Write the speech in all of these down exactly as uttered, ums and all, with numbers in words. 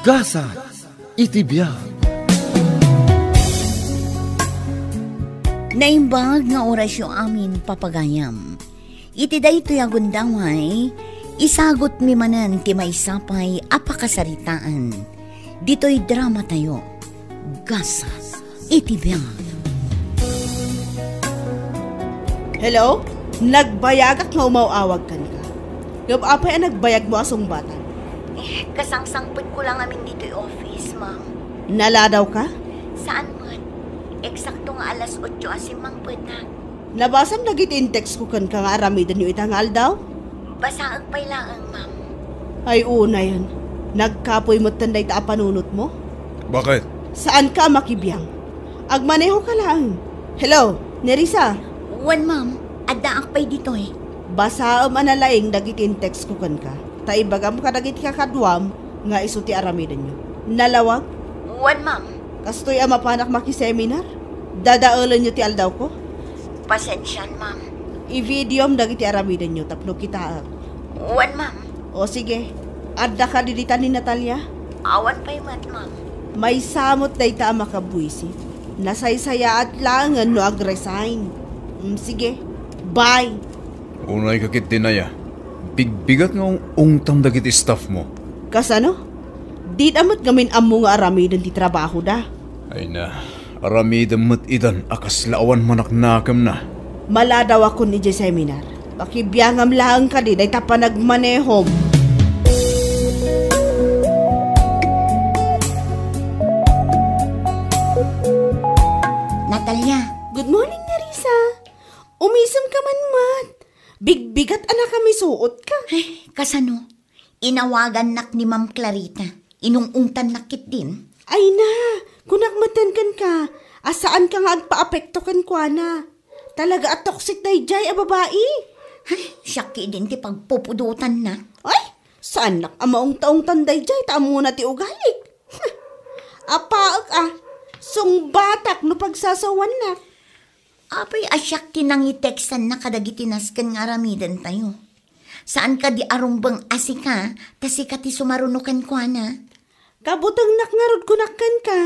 Gasat iti biag. Naimbag nga orasyo amin, papagayam. Iti daytoy a gundaway, isagutmi manen ti maysa pay a pakasaritaan. Ditoy dramatayo, Gasat iti biag. Hello? Nagbayagak nga umaw-awag kenka. Ngem apay a nagbayagmo a sungbatam? Eh, kasangsangpetko la ngamin ditoy office, ma'am. Naladawka? Saan met. Eksakto nga alas otso a simmangpetak. Nabasam dagiti in-text ko kenka nga aramidenyo ita nga aldaw? Basaek pay laeng, ma'am. Ay, unayen. Nagkapuy metten dayta a panunotmo? Bakit? Saanka a makibiang. Agmanehoka laeng. Hello, Nerissa? Wen, ma'am. Addaak pay ditoy. Basaem a nalaing dagiti in-text ko kenka. Ta ibagam kadagiti kakaduam nga isu ti aramidenyo. Nalawag? Wen, ma'am. Kastoy a mapanak makiseminar? Dadaelenyo ti aldawko? Pasensian, ma'am. I-videom dagiti aramidenyo tapno kitaek. Wen, ma'am. O sige, adda kadi ditan ni Natalia? Awan pay met, ma'am. Maysa met dayta a makabuisit. Nasaysayaat laengen no ag-resign. Mm, sige, bye. Unayka ketdin aya. Bigbigat nga ung-ungtam dagiti staff mo. Kasano? Dida met ngamin ammo nga aramiden ti trabahoda. Ay na, aramidem met idan a kasla awan manaknakemna. Maladawakon idiay seminar. Pakibiangam laeng kadi dayta panagmanehom. Natalia. Good morning, Nerissa. Umisem ka man met. Bigbigat a nakamisuot ka. Ay, kasano? Inawagannak ni Ma'am Clarita. Inung-ungtannak ketdin. Ay na, kunak metten kenka, a saanka nga agpaapekto kenkuana. Talaga a toxic daydiay a babai. Ay, siak ketdin ti pagpupudotanna. Ay, saannak a maungta-ungtan daydiay ta ammona ti ugalik. Apaek a, sungbatak no pagsasawannak. Apay a siak ti nangitextanna kadagiti nasken nga aramidentayo? Saan kadi a rumbeng a sika, ta sika ti sumaruno kenkuana? Kabutengnak ngarud kunak kenka.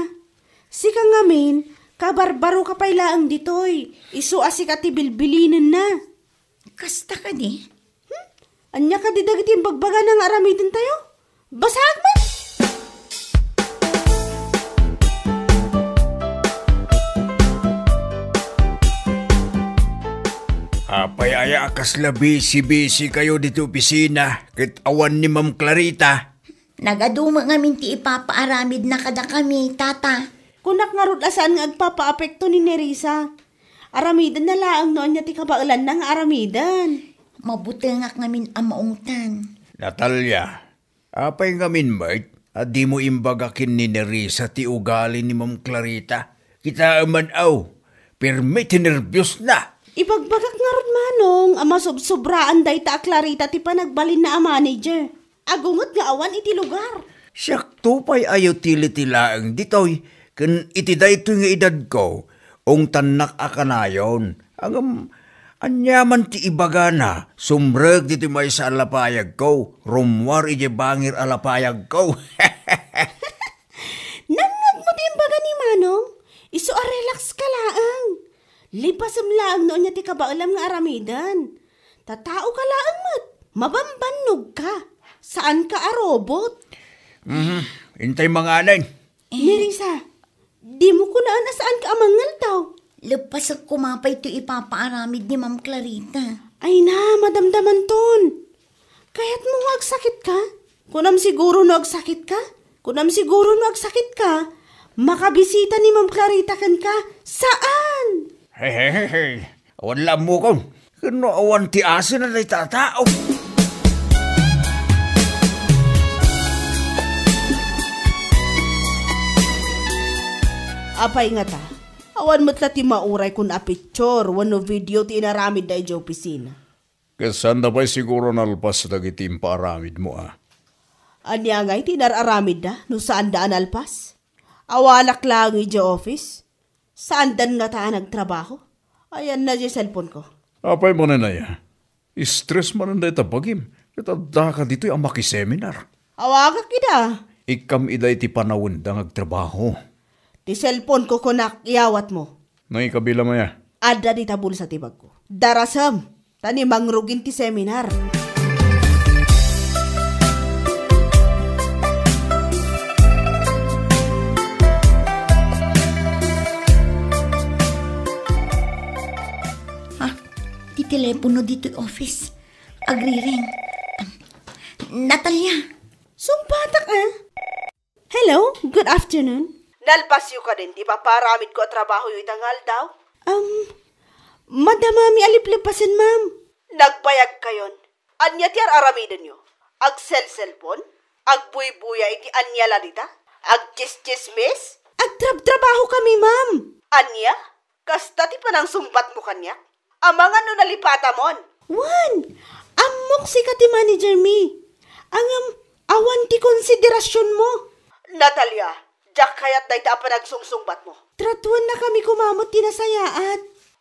Sika ngamin, kabarbaroka pay laeng ditoy, isu a sika ti bilbilinenna. Kasta kadi? Hmm? Ania kadi dagiti imbagbagana nga aramidentayo? Basaek man! Apay aya a kasla bisi-bisi kayo ditoy opisina ket awan ni Ma'am Clarita? Nagadu met ngamin ti ipapaaramidna kadakami, Tata. Kunak ngarud a saan nga agpapaapekto ni Nerissa. Aramidenna laeng no ania ti kabaelanna nga aramiden. Mabutengak ngamin a maungtan. Natalia, apay ngamin met a dimo imbaga ken ni Nerissa ti ugali ni Ma'am Clarita? Kitaem man, aw, permi ti nerbiosna. Ibagbagak ngarud, Manong, a masubsobraan dayta a Clarita ti panagbalinna a manager. Agunget nga awan iti lugar. Siakto pay a utility laeng ditoy, ken iti daytoy nga edadko, ungtannak a kanayon. Ngem, ania man ti ibagana, sumrek ditoy maysa a lapayagko, rummuar idiay bangir a lapayagko. Nangngegmo ti imbaga ni Manong? Isu a relax ka laeng. Lipasem laeng no ania ti kabaelam nga aramiden. Ta tao ka laeng met. Mabambannog ka. Saan ka a robot. Mhm. Intay manganen. Nerissa, dimo kunaan a saan ka a mangaldaw. Leppasek koma pay ti ipapaaramid ni Ma'am Clarita. Ay na, madamdamanton. Kayatmo nga agsakit ka? Kunam siguro no agsakit ka? Kunam siguro no agsakit ka? Makabisita ni Ma'am Clarita kenka? Saan? Hey, hey, hey, hey. Awan la ammokon. Ken no awan ti asina dayta a tao. Apay ngata? Awan met la ti mauray kun a picture wenno video ti inaramidda idiay opisina. Ket saanda pay siguro nalpas dagiti impaaramidmo a. Ania ngay ti inar-aramidda no saanda a nalpas? Awanak laeng idiay office? Saandan ngata a nagtrabaho? Ayanna diay cellphone ko. Apay manen aya? Stress manen dayta bagim. Ket addaka ditoy a makiseminar. Awagak ida. Ikkam ida iti panawenda nga agtrabaho. Ti cellphone ko kunak, iyawatmo. No, ikabila, maya. Adda dita bulsa ti bagko. Darasem, ta ni mangrugin ti seminar. Ah, ti telepono ditoy office. Agriring. Natalia. Sungbatak, ah. Hello, good afternoon. Nalpasyo kadin ti papaaramidko a trabahoyo ita nga aldaw? Um, madamami a liplepasen, ma'am. Nagbayagkayon. Ania ti ar-aramidenyo? Agselselpon? Agbuybuya iti ania la dita? Agtsistsismis? Agtrabtrabaho kami, ma'am. Ania? Kasta ti panangsungbatmo kaniak? Amangan no nalipatamon? Wen, ammok sika ti manager mi. Ngem, awan ti konsiderasionmo. Natalia, diak kayat dayta a panagsungsungbatmo. Tratuennakami koma met ti nasayaat.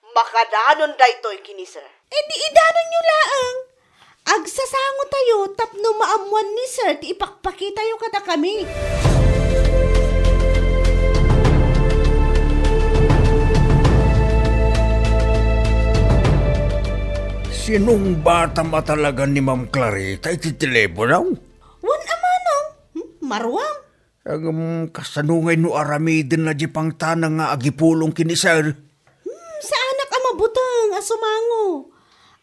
Makadanon daytoy ken ni sir. Idi idanonyo laeng. Agsasangotayo tapno maammoan ni sir ti ipakpakitayo kadakami. Sinungbatam a talaga ni Ma'am Clarita iti telepono? Wen a manong, hmm, maruam. Ngem, kasano ngay no aramiden na di pangtanang nga agipulong ken ni sir? Hmm, saanak a mabuteng a sumango.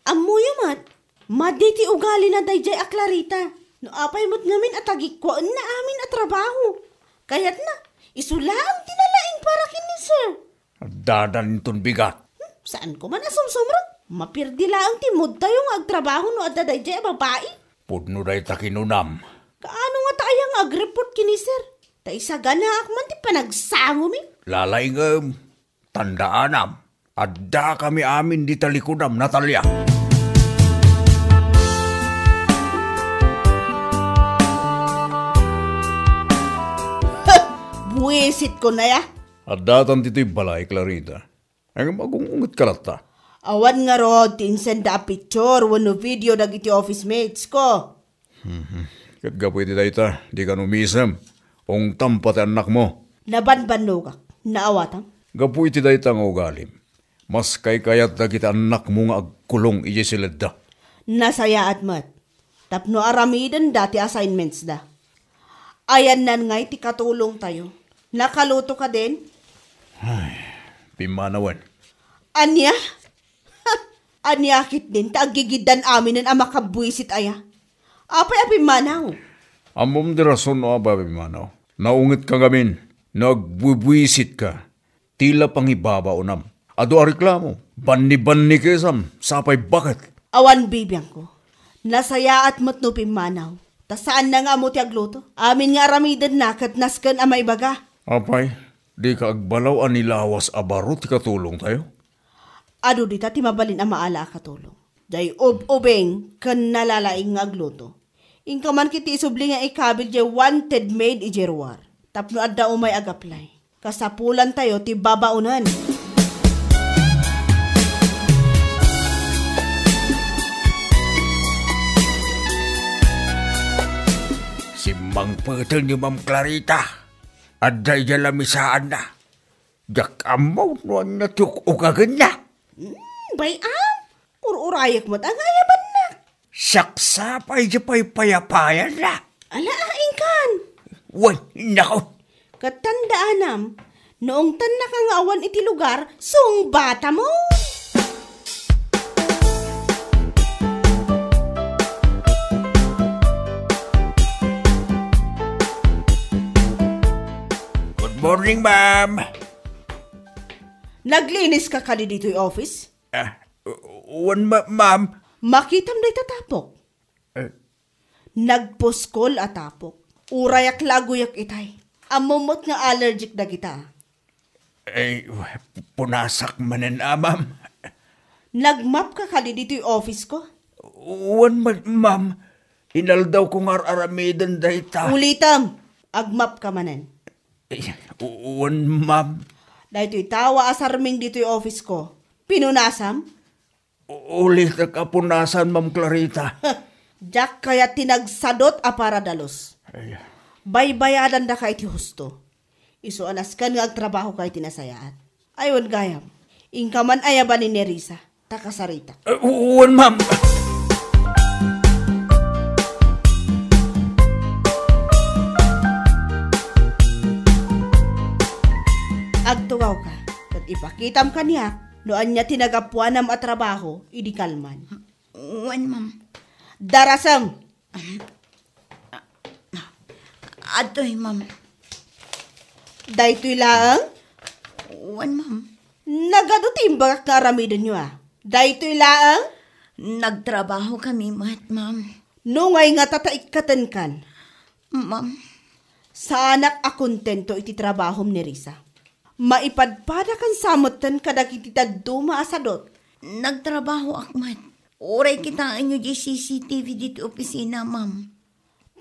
Ammoyo met, madi ti ugalina daydiay a Clarita. No apay met ngamin a tagikkuaenna amin a trabaho. Kayatna, isu laeng ti nalaing para ken ni sir. Addadan inton bigat. Hmm, saan ko man a sumsumrek. Mapirdi laeng ti moodtayo nga agtrabaho no adda daydiay a babai. Pudno dayta kinunam. Kaano ngata aya nga agreport ken ni sir? Ta isaganaak man ti panagsangomi. Lalaingem, tandaanam, addakami amin dita likudam, Natalia. Buwisit ko na ya. Addatan ditoy balay, Clarita. Ngem agung-ungetka latta. Awan ngarud ti insenda a picture wenno video dagiti office mates ko. Mhm. Ket gapu iti dayta, dika umisem. Ungtam pay ti annakmo. Nabanbannogak. Naawatam. Gapu iti dayta nga ugalim, mas kaykayat dagiti annakmo nga agkulong idiay seledda. Nasayaat met. Tapno aramidenda ti assignmentsda. Ayannan ngay ti katulongtayo. Nakaluto kadin? Ay, pimmanawen. Ania? Ania ketdin ta aggigiddan aminen a makabbuisit aya? Apay a pimmanaw? Ammom ti rason no apay a pimmanaw. Naungetka ngamin no agbubbuisitka. Ti la pangibabaonam. Adu a reklamo. Banni-bannikesam. Sapay baket. Awan bibiangko. Nasayaat met no pimmanaw. Ta saanna nga ammo ti agluto. Amin nga aramidenna ket nasken a maibaga. Apay, dika agbalaw a nilawas a baro ti katulongtayo? Adu dita ti mabalin a maala a katulong. Diay ub-ubing ken nalalaing nga agluto. Inka man ketdi isubli nga ikabil diay wanted maid idiay ruar. Tapno adda umay agaplay. Kasapulantayo ti babaonen. Simmangpeten ni Ma'am Clarita. Adda idiay lamisaanna. Diak ammo no ania ti uk-ukagenna. Hmm, bay-am. Ur-urayek met a nga ayabannak. Siak sapay ti paypayapayanna. Ala, ah, inkan. Wen, nako. Ket tandaanam, no ungtannaka nga awan iti lugar, sungbatamon. Good morning, ma'am. Nagliniska kadi ditoy office? Ah, wen, ma-, ma'am. Makitam dayta tapok. Eh. Nagpuskol a tapok. Urayak la a guyek itay. Ammom met nga allergic dagita. Eh, punasak manen a, ma'am. Nagmapka kadi ditoy office ko? Wen, ma-, ma'am. Inaldaw ko nga ar-aramiden dayta. Ulitem, agmapka manen. Eh, wen, ma'am. Daytoy tawa a sarming ditoy office ko. Pinunasam? U-, ulitek a punasan, Ma'am Clarita. Diak kayat ti nagsadut a paradalus. Ay, Baybayadandaka iti husto. Isu a nasken nga agtrabahoka iti nasayaat. Ay, wen gayam. Inka man ayaban ni Nerissa, ta kasaritak. Eh, u-, wen, ma'am. Agtugawka, ket ipakitam kaniak no ania ti nagapuanam a trabaho idi kalman. Wen, ma'am. Darasem! Adtoy, ma'am. Daytoy laeng? Wen, ma'am. Nagadu ti imbagak nga aramidenyo, a. Daytoy laeng? Nagtrabaho kami met, ma'am. No ngay ngata ta ikkatenkan? Ma'am. Saanak a kontento iti trabahom, Nerissa. Maipadpadakan sa metten kadagiti dadduma a sadot. Nagtrabahoak met. Uray kitaenyo diay C C T V ditoy opisina, ma'am.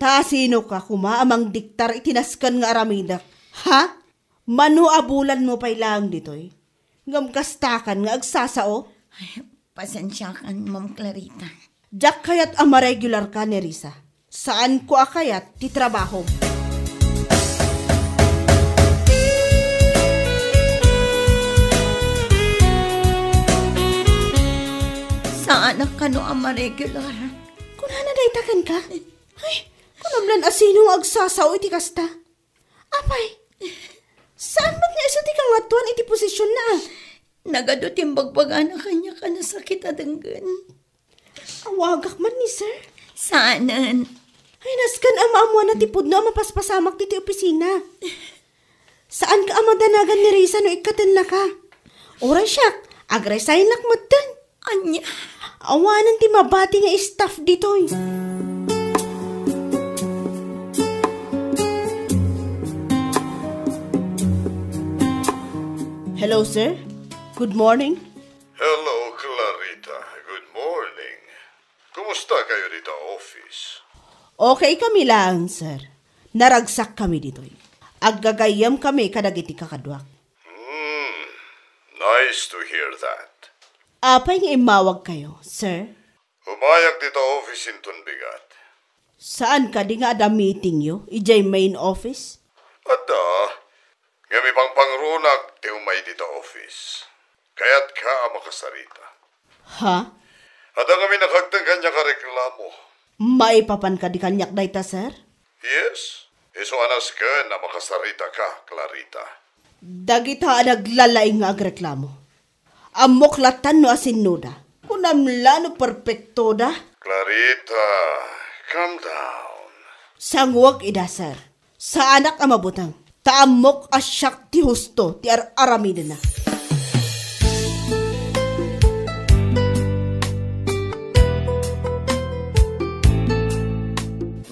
Ta sinoka koma a mangdiktar iti nasken nga aramidek? Ha? Mano a bulanmo pay laeng ditoy? Ngem kastakan nga agsasao? Ay, pasensiakan, Ma'am Clarita. Diak kayat a maregular ka, Nerissa. Saanko a kayat ti trabahom. Saanak kano a maregular. Kunana dayta kenka? Ay, kunam lan a sino nga agsasao iti kasta. Apay, saan met nga isu ti kangatoan iti posisionna, a? Nagadu ti imbagbagana kaniak a nasakit a denggen. Awagak man ni sir. Saanen. Ay, nasken a maammoanna ti pudno a mapaspasamak ditoy opisina. Saanka a madanagan, Nerissa, no ikkatennaka. Uray siak, agresignak metten. Ania? Awanen ti mabati nga staff ditoy. Hello, sir. Good morning. Hello, Clarita. Good morning. Kumusta kayo dita office? Okay kami laeng, sir. Naragsak kami ditoy. Aggagayyem kami kadagiti kakaduak. Hmm, nice to hear that. Apay nga immawag kayo, sir? Umayak dita office inton bigat. Saan kadi nga adda meeting yo idiay main office? Adda, ngem ipangpangrunak ti umay dita office. Kayatka a makasarita. Ha? Adda ngamin a kagteng kaniak a reklamo. Maipapan kadi kaniak dayta, sir? Yes. Isu a nasken a makasarita ka, Clarita. Dagita a naglalaing nga agreklamo. Ammok lattan no asinnoda. Kunam la no perpektoda. Clarita, calm down. Sanguek ida, sir. Saanak a mabuteng. Ta ammok a siak ti husto ti ar-aramidenna.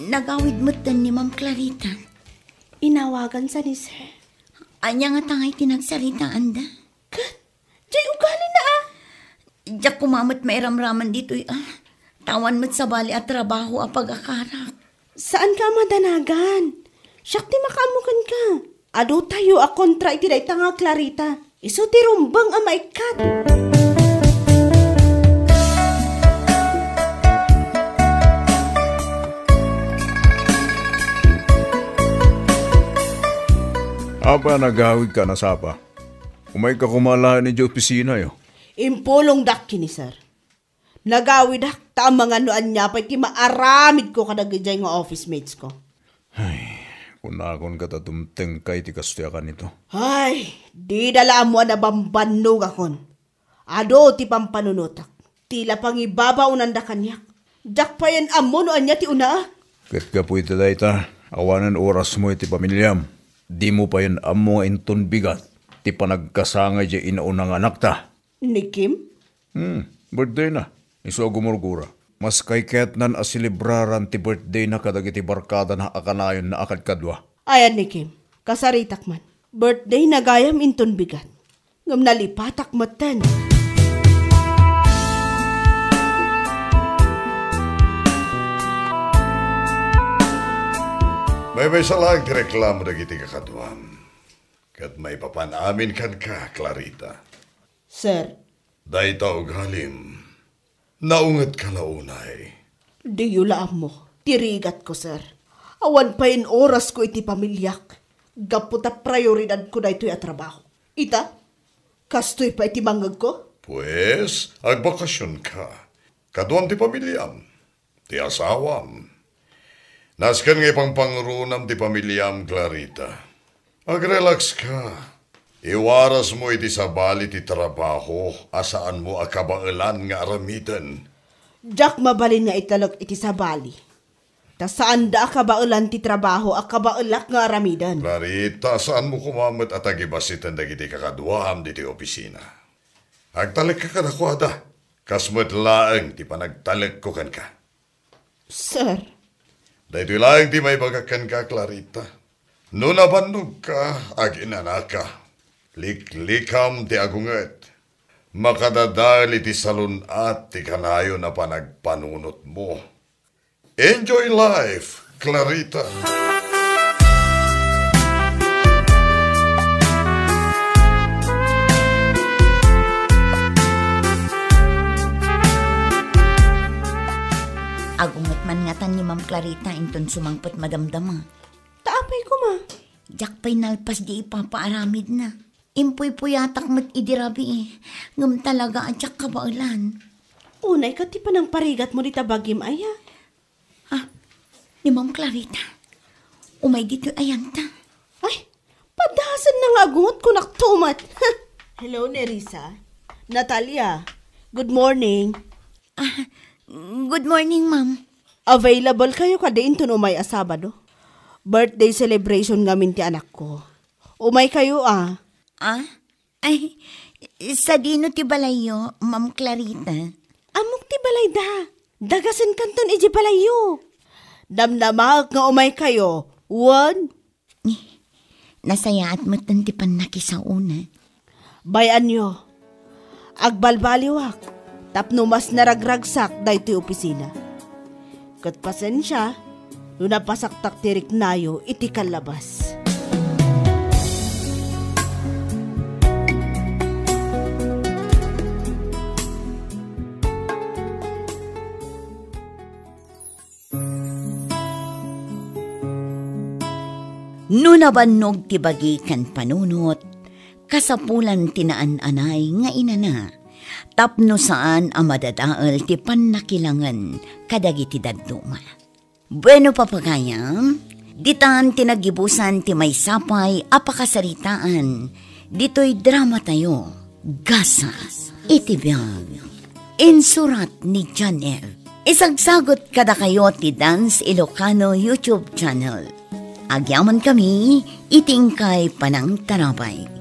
Nagawid metten ni Ma'am Clarita. Inawagan sa ni sir. Ania ngata ngay ti nagsaritaanda? Ket, jay ugalina, a. Diak koma met mairamraman ditoy, a. Ta awan met sabali a trabaho a pagakarak. Saanka a madanagan. Siak ti makaammo kenka. Adu tayo a kontra iti dayta nga Clarita. Isu ti rumbeng a maikkat. Apay a nagawidka a nasapa? Umayka koma laeng idiay opisinayo. Impulongdak ken ni sir. Nagawidak ta amangan no ania pay ti maaramidko kadagiti nga office mates ko. Ay, kunakon ket a dumtengka iti kastoy a kanito. Ay, dida la ammo a nabambannogakon. Adu ti pampanunotak. Ti la pangibabaonanda kaniak. Diak payen ammo no ania ti unaak. Ket gapu iti dayta, awanen orasmo iti pamiliam. Dimo payen ammo nga inton bigat ti panagkasangay diay inauna nga anakta. Ni Kim? Hmm, birthday na. Isu a gumurgura. Maskay kayatnan a selebraran ti birthday na kadagiti barkadana a kanayonna a kadkadua. Ayan ni Kim, kasaritak man. Birthday na gayam inton bigat. Ngem nalipatak metten. Maymaysa laeng ti reklamo dagiti kakaduam. Ket maipapan amin kenka, Clarita. Sir. Dayta ugalim. Naungetka la unay. Diyo la ammo ti rigatko, sir. Awan pay in orasko iti pamiliak, gapu ta prioridadko daytoy a trabaho. Ita, kastoy pay ti mangngegko. Pues, agbakasionka. Kaduam ti pamiliam, ti asawam. Nasken nga ipangpangrunam ti pamiliam, Clarita. Agrelaxka. Iwarasmo iti sabali ti trabaho a saanmo a kabaelan nga aramiden. Diak mabalin nga italek iti sabali. Ta saanda a kabaelan ti trabaho a kabaelak nga aramiden. Clarita, saanmo koma met a tagibasiten dagiti kakaduam ditoy opisina. Agtalekka kadakuada, kas met laeng ti panagtalekko kenka. Sir. Daytoy laeng ti maibagak kenka, Clarita. No nabannogka, aginanaka. Liklikam ti agunget. Makadadael iti salun-at ti kanayon a panagpanunotmo. Enjoy life, Clarita. Agunget man ngatan ni Ma'am Clarita inton sumangpet madamdama. Ta apay koma? Diak pay nalpas di ipapaaramidna. Impuypuyatak met idi rabii, ngem talaga a diak kabaelan. Unay ket ti panangparigatmo dita bagim aya? Ah, ni Ma'am Clarita. Umay ditoy ayanta. Ay, padasen na nga agunget kunak tumet. Hello, Nerissa. Natalia, good morning. Ah, good morning, ma'am. Available kayo kadi inton umay a Sabado? Birthday celebration ngamin ti anakko. Umay kayo, ah. Ah? Ay, sadino ti balayyo, Ma'am Clarita? Ammok ti balayda. Dagasenkanton iji balayyo. Namnamaek nga umay kayo, wen? Nasayaat metten ti pannakisaona. Bay-anyo, agbalbaliwak tapno mas naragragsak daytoy opisina. Ket pasensia no napasaktak ti riknayo iti kallabas. No nabannog ti bagi ken panunot, kasapulan ti naan-anay nga inana, tapno saan a madadael ti pannakilangen kadagiti dadduma. Bueno, papagayam, ditan ti naggibusan ti maysa pay a pakasaritaan ditoy dramatayo, Gasat iti Biag. Insurat ni Janel. Isagsagot kadakayo ti Dance Ilocano YouTube channel. Agyamankami iti inkay panangtarabay.